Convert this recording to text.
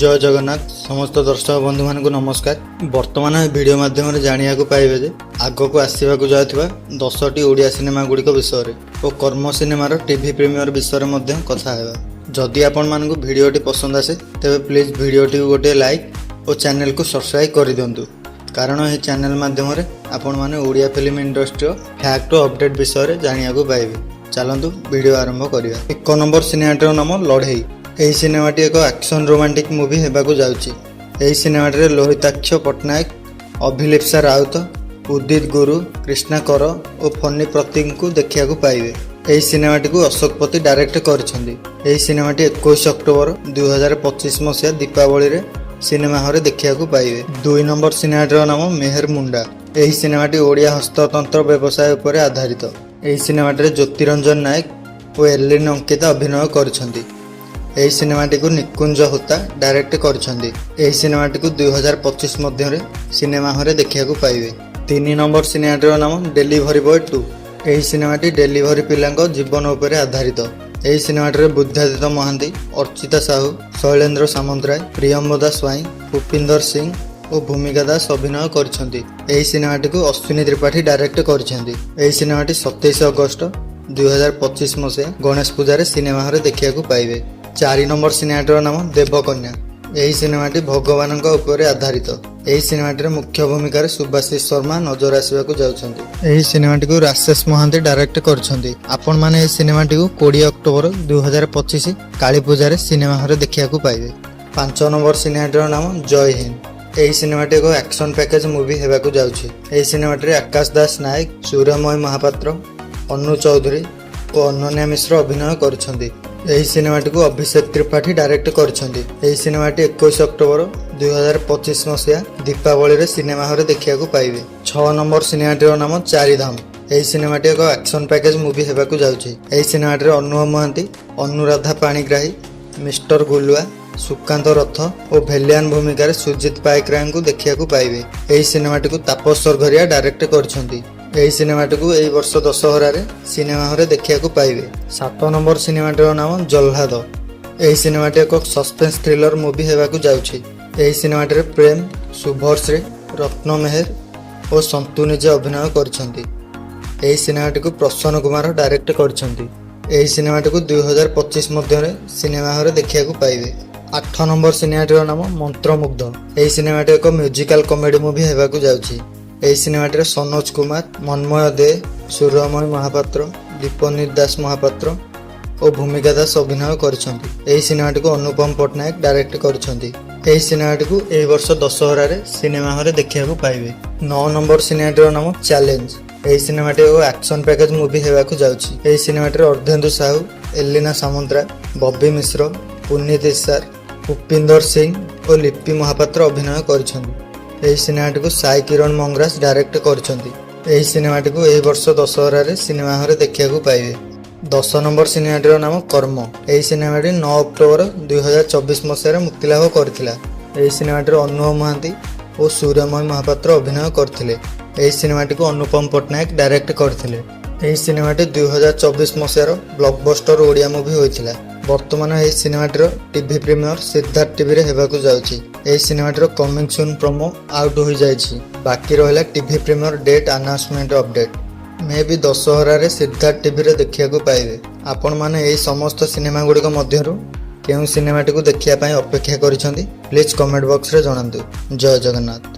ଜୟ ଜଗନ୍ନାଥ। ସମସ୍ତ ଦର୍ଶକ ବନ୍ଧୁମାନଙ୍କୁ ନମସ୍କାର। ବର୍ତ୍ତମାନ ଏହି ଭିଡ଼ିଓ ମାଧ୍ୟମରେ ଜାଣିବାକୁ ପାଇବେ ଯେ ଆଗକୁ ଆସିବାକୁ ଯାଉଥିବା 10ଟି ଓଡ଼ିଆ ସିନେମା ଗୁଡ଼ିକ ବିଷୟରେ ଓ କର୍ମ ସିନେମାର ଟିଭି ପ୍ରିମିୟର ବିଷୟରେ ମଧ୍ୟ କଥା ହେବା। ଯଦି ଆପଣମାନଙ୍କୁ ଭିଡ଼ିଓଟି ପସନ୍ଦ ଆସେ, ତେବେ ପ୍ଲିଜ୍ ଭିଡ଼ିଓଟିକୁ ଗୋଟିଏ ଲାଇକ୍ ଓ ଚ୍ୟାନେଲକୁ ସବସ୍କ୍ରାଇବ୍ କରିଦିଅନ୍ତୁ, କାରଣ ଏହି ଚ୍ୟାନେଲ ମାଧ୍ୟମରେ ଆପଣମାନେ ଓଡ଼ିଆ ଫିଲ୍ମ ଇଣ୍ଡଷ୍ଟ୍ରିର ଫ୍ୟାକ୍ଟ ଓ ଅପଡେଟ୍ ବିଷୟରେ ଜାଣିବାକୁ ପାଇବେ। ଚାଲନ୍ତୁ, ଭିଡ଼ିଓ ଆରମ୍ଭ କରିବା। 1 ନମ୍ବର ସିନେମାଟିର ନାମ ଲଢ଼େଇ। ଏହି ସିନେମାଟି ଏକ ଆକ୍ସନ୍ ରୋମାଣ୍ଟିକ୍ ମୁଭି ହେବାକୁ ଯାଉଛି। ଏହି ସିନେମାଟିରେ ଲୋହିତାକ୍ଷ ପଟ୍ଟନାୟକ, ଅଭିଲିପ୍ସା ରାଉତ, ଉଦିତ ଗୁରୁ, କୃଷ୍ଣା କର ଓ ଫନି ପ୍ରତୀକଙ୍କୁ ଦେଖିବାକୁ ପାଇବେ। ଏହି ସିନେମାଟିକୁ ଅଶୋକ ପତି ଡାଇରେକ୍ଟ କରିଛନ୍ତି। ଏହି ସିନେମାଟି 21 ଅକ୍ଟୋବର 2025 ମସିହା ଦୀପାବଳିରେ ସିନେମା ହଲରେ ଦେଖିବାକୁ ପାଇବେ। 2 ନମ୍ବର ସିନେମାଟିର ନାମ ମେହେର ମୁଣ୍ଡା। ଏହି ସିନେମାଟି ଓଡ଼ିଆ ହସ୍ତତନ୍ତ୍ର ବ୍ୟବସାୟ ଉପରେ ଆଧାରିତ। ଏହି ସିନେମାଟିରେ ଜ୍ୟୋତିରଞ୍ଜନ ନାୟକ ଓ ଏର୍ଲିନ ଅଙ୍କିତା ଅଭିନୟ କରିଛନ୍ତି। ଏହି ସିନେମାଟିକୁ ନିକୁଞ୍ଜ ହୋତା ଡାଇରେକ୍ଟ କରିଛନ୍ତି। ଏହି ସିନେମାଟିକୁ 2025 ମଧ୍ୟରେ ସିନେମା ହଲରେ ଦେଖିବାକୁ ପାଇବେ। 3 ନମ୍ବର ସିନେମାଟିର ନାମ ଡେଲିଭରି ବୟ 2। ଏହି ସିନେମାଟି ଡେଲିଭରି ପିଲାଙ୍କ ଜୀବନ ଉପରେ ଆଧାରିତ। ଏହି ସିନେମାଟିରେ ବୁଦ୍ଧାଦିତ୍ୟ ମହାନ୍ତି, ଅର୍ଚ୍ଚିତା ସାହୁ, ଶୈଳେନ୍ଦ୍ର ସାମନ୍ତରାୟ, ପ୍ରିୟମ୍ବଦା ସ୍ୱାଇଁ, ଭୂପିନ୍ଦର ସିଂ ଓ ଭୂମିକା ଦାସ ଅଭିନୟ କରିଛନ୍ତି। ଏହି ସିନେମାଟିକୁ ଅଶ୍ୱିନୀ ତ୍ରିପାଠୀ ଡାଇରେକ୍ଟ କରିଛନ୍ତି। ଏହି ସିନେମାଟି 27 ଅଗଷ୍ଟ 2025 ମସିହା ଗଣେଶ ପୂଜାରେ ସିନେମା ହଲରେ ଦେଖିବାକୁ ପାଇବେ। 4 ନମ୍ବର ସିନେମାଟିର ନାମ ଦେବକନ୍ୟା। ଏହି ସିନେମାଟି ଭଗବାନଙ୍କ ଉପରେ ଆଧାରିତ। ଏହି ସିନେମାଟିରେ ମୁଖ୍ୟ ଭୂମିକାରେ ସୁଭାଶିଷ ଶର୍ମା ନଜର ଆସିବାକୁ ଯାଉଛନ୍ତି। ଏହି ସିନେମାଟିକୁ ରାସେଶ ମହାନ୍ତି ଡାଇରେକ୍ଟ କରିଛନ୍ତି। ଆପଣମାନେ ଏହି ସିନେମାଟିକୁ 20 ଅକ୍ଟୋବର 2025 କାଳୀ ପୂଜାରେ ସିନେମା ହଲରେ ଦେଖିବାକୁ ପାଇବେ। 5 ନମ୍ବର ସିନେମାଟିର ନାମ ଜୟ ହିନ୍ଦ। ଏହି ସିନେମାଟି ଏକ ଆକ୍ସନ୍ ପ୍ୟାକେଜ ମୁଭି ହେବାକୁ ଯାଉଛି। ଏହି ସିନେମାଟିରେ ଆକାଶ ଦାସ ନାୟକ, ସୁରମୟ ମହାପାତ୍ର, ଅନୁ ଚୌଧୁରୀ ଓ ଅନନ୍ୟା ମିଶ୍ର ଅଭିନୟ କରିଛନ୍ତି। ଏହି ସିନେମାଟିକୁ ଅଭିଷେକ ତ୍ରିପାଠୀ ଡାଇରେକ୍ଟ କରିଛନ୍ତି। ଏହି ସିନେମାଟି 21 ଅକ୍ଟୋବର 2025 ମସିହା ଦୀପାବଳିରେ ସିନେମା ହଲରେ ଦେଖିବାକୁ ପାଇବେ। 6 ନମ୍ବର ସିନେମାଟିର ନାମ ଚାରିଧାମ। ଏହି ସିନେମାଟି ଏକ ଆକ୍ସନ୍ ପ୍ୟାକେଜ ମୁଭି ହେବାକୁ ଯାଉଛି। ଏହି ସିନେମାଟିରେ ଅନୁଭବ ମହାନ୍ତି, ଅନୁରାଧା ପାଣିଗ୍ରାହୀ, ମିଷ୍ଟର ଗୁଲୁଆ, ସୁକାନ୍ତ ରଥ ଓ ଭିଲିଆନ ଭୂମିକାରେ ସୁଜିତ ପାଇକରାୟଙ୍କୁ ଦେଖିବାକୁ ପାଇବେ। ଏହି ସିନେମାଟିକୁ ତାପସ ସରଘରିଆ ଡାଇରେକ୍ଟ କରିଛନ୍ତି। ଏହି ସିନେମାଟିକୁ ଏହି ବର୍ଷ ଦଶହରାରେ ସିନେମା ହଲରେ ଦେଖିବାକୁ ପାଇବେ। 7 ନମ୍ବର ସିନେମାଟିର ନାମ ଜହ୍ଲାଦ। ଏହି ସିନେମାଟି ଏକ ସସ୍ପେନ୍ସ ଥ୍ରିଲର ମୁଭି ହେବାକୁ ଯାଉଛି। ଏହି ସିନେମାଟିରେ ପ୍ରେମ, ଶୁଭଶ୍ରୀ, ରତ୍ନ ମେହେର ଓ ସନ୍ତୁ ନିଜେ ଅଭିନୟ କରିଛନ୍ତି। ଏହି ସିନେମାଟିକୁ ପ୍ରସନ୍ନ କୁମାର ଡାଇରେକ୍ଟ କରିଛନ୍ତି। ଏହି ସିନେମାଟିକୁ 2025 ମଧ୍ୟରେ ସିନେମା ହଲରେ ଦେଖିବାକୁ ପାଇବେ। 8 ନମ୍ବର ସିନେମାଟିର ନାମ ମନ୍ତ୍ରମୁଗ୍ଧ। ଏହି ସିନେମାଟି ଏକ ମ୍ୟୁଜିକାଲ କମେଡି ମୁଭି ହେବାକୁ ଯାଉଛି। ଏହି ସିନେମାଟିରେ ସନୋଜ କୁମାର, ମନ୍ମୟ ଦେ, ସୁରମୟ ମହାପାତ୍ର, ଦୀପନିତ ଦାସ ମହାପାତ୍ର ଓ ଭୂମିକା ଦାସ ଅଭିନୟ କରିଛନ୍ତି। ଏହି ସିନେମାଟିକୁ ଅନୁପମ ପଟ୍ଟନାୟକ ଡାଇରେକ୍ଟ କରିଛନ୍ତି। ଏହି ସିନେମାଟିକୁ ଏହି ବର୍ଷ ଦଶହରାରେ ସିନେମା ହଲରେ ଦେଖିବାକୁ ପାଇବେ। 9 ନମ୍ବର ସିନେମାଟିର ନାମ ଚ୍ୟାଲେଞ୍ଜ। ଏହି ସିନେମାଟି ଏକ ଆକ୍ସନ୍ ପ୍ୟାକେଜ ମୁଭି ହେବାକୁ ଯାଉଛି। ଏହି ସିନେମାଟିରେ ଅର୍ଦ୍ଧେନ୍ଦୁ ସାହୁ, ଏଲିନା ସାମନ୍ତରାୟ, ବବି ମିଶ୍ର, ପୁନିତ ଇସାର, ଭୂପିନ୍ଦର ସିଂ ଓ ଲିପି ମହାପାତ୍ର ଅଭିନୟ କରିଛନ୍ତି। ଏହି ସିନେମାଟିକୁ ସାଇ କିରଣ ମଙ୍ଗରାଜ ଡାଇରେକ୍ଟ କରିଛନ୍ତି। ଏହି ସିନେମାଟିକୁ ଏହି ବର୍ଷ ଦଶହରାରେ ସିନେମା ହଲରେ ଦେଖିବାକୁ ପାଇବେ। 10 ନମ୍ବର ସିନେମାଟିର ନାମ କର୍ମ। ଏହି ସିନେମାଟି 9 ଅକ୍ଟୋବର 2024 ମସିହାରେ ମୁକ୍ତିଲାଭ କରିଥିଲା। ଏହି ସିନେମାଟିରେ ଅନୁଭବ ମହାନ୍ତି ଓ ସୂର୍ଯ୍ୟମୟ ମହାପାତ୍ର ଅଭିନୟ କରିଥିଲେ। ଏହି ସିନେମାଟିକୁ ଅନୁପମ ପଟ୍ଟନାୟକ ଡାଇରେକ୍ଟ କରିଥିଲେ। ଏହି ସିନେମାଟି 2024 ମସିହାର ବ୍ଲକବଷ୍ଟର ଓଡ଼ିଆ ମୁଭି ହୋଇଥିଲା। ବର୍ତ୍ତମାନ ଏହି ସିନେମାଟିର ଟିଭି ପ୍ରିମିୟର ସିଦ୍ଧାର୍ଥ ଟିଭିରେ ହେବାକୁ ଯାଉଛି। ଏହି ସିନେମାଟିର କମିଂ ସୁନ୍ ପ୍ରୋମୋ ଆଉଟ୍ ହୋଇଯାଇଛି। ବାକି ରହିଲା TV premiere date announcement update। Maybe ଦଶହରାରେ ସିଦ୍ଧାର୍ଥ ଟିଭିରେ ଦେଖିବାକୁ ପାଇବେ। ଆପଣମାନେ ଏହି ସମସ୍ତ ସିନେମା ଗୁଡ଼ିକ ମଧ୍ୟରୁ କେଉଁ ସିନେମାଟିକୁ ଦେଖିବା ପାଇଁ ଅପେକ୍ଷା କରିଛନ୍ତି, ପ୍ଲିଜ୍ କମେଣ୍ଟ ବକ୍ସରେ ଜଣାନ୍ତୁ। ଜୟ ଜଗନ୍ନାଥ।